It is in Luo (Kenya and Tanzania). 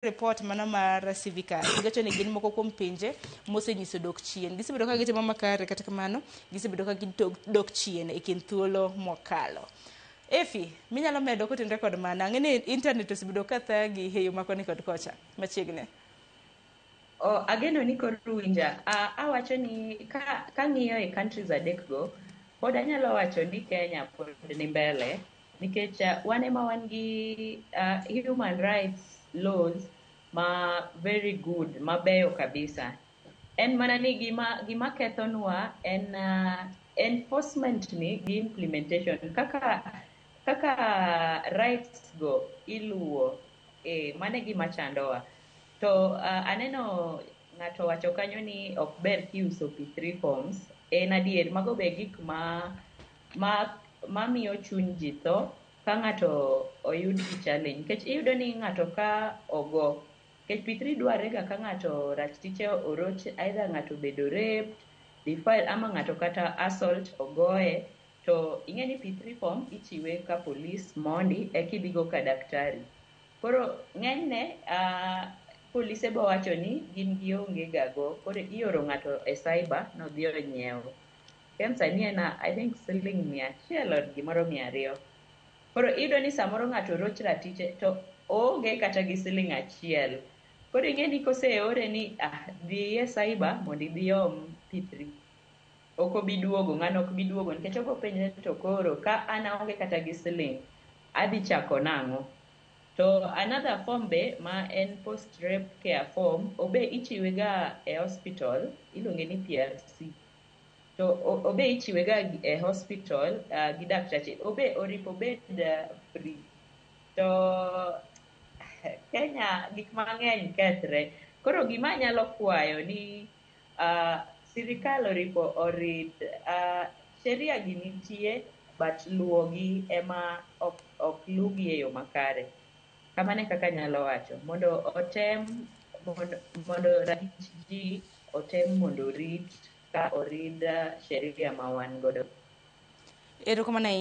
Report mano mar Civicus giwacho ni gin moko kuom pinje mosenyiso dok chien. Gisebedo ka gitimo makare, kata kamano gisebedo ka gidok chien e kind thuolo mokalo. Efi, minyalo medo kotenore kod mano, ang'e ni internet osebedo ka thagi e yo ma koni kod kocha machiegni. Oh, ageno ni koro winja. Awacho ni ka kang'iyo e countries adek go, pod anyalo wacho ni Kenya pod ni mbele nikech wan ema wan gi human rights laws ma very good, mabeyo kabisa. En mana ni gima kethonwa en enforcement ni gi implementation kaka rights go iluwo, mano e gima chandowa. To aneno ng'ato wacho kanyo ni ok ber kiuso P3 forms. En adier, mago be gik ma mamiyo chuny ji tho ka ng'ato oyud gi challenge. Nikech iyudo ni ng'ato ka ogo, nikech P3 dwarre ga ka ng'ato ratiche oroch, either ng'ato obedo raped, defiled, ama ng'ato kata assault ogoye, to ing'e ni P3 form ichiwe ka polis mondi eka idhi go ka daktari. Koro ng'enyne polise bo wacho ni gin gionge ga go, koro ioro ng'ato e cyber nodhi onyiew. Ken sani en, I think, siling 100 or gimoro 200. Koro iyudo ni samoro ng'ato oroch ratiche to oonge kata gi siling 1. Koro ing'e ni koseore ni dhi e cyber mondo idhi om P3. Ok obi duogo, ng'ano ok bi duogo nikech obo penjre to koro ka an aonge kata gi siling, adhi chako nang'o? To another form be ma en post rape care form, obe ichiwe ga e hospital, iluonge ni PRC. To obe ichiwe ga e hospital gi daktache, obe oripo obed free. To Kenya gik mang'eny kethre. Koro gima anyalo kwayo ni sirikal oripo orit sheria gi nitie, but luwogi ema ok lugi e yo makare. Kamano e kaka anyalo wacho. Mondo otem mondo ratich ji otem mondo orit ka orid sheria ma wan godo. Erokamano ahinya.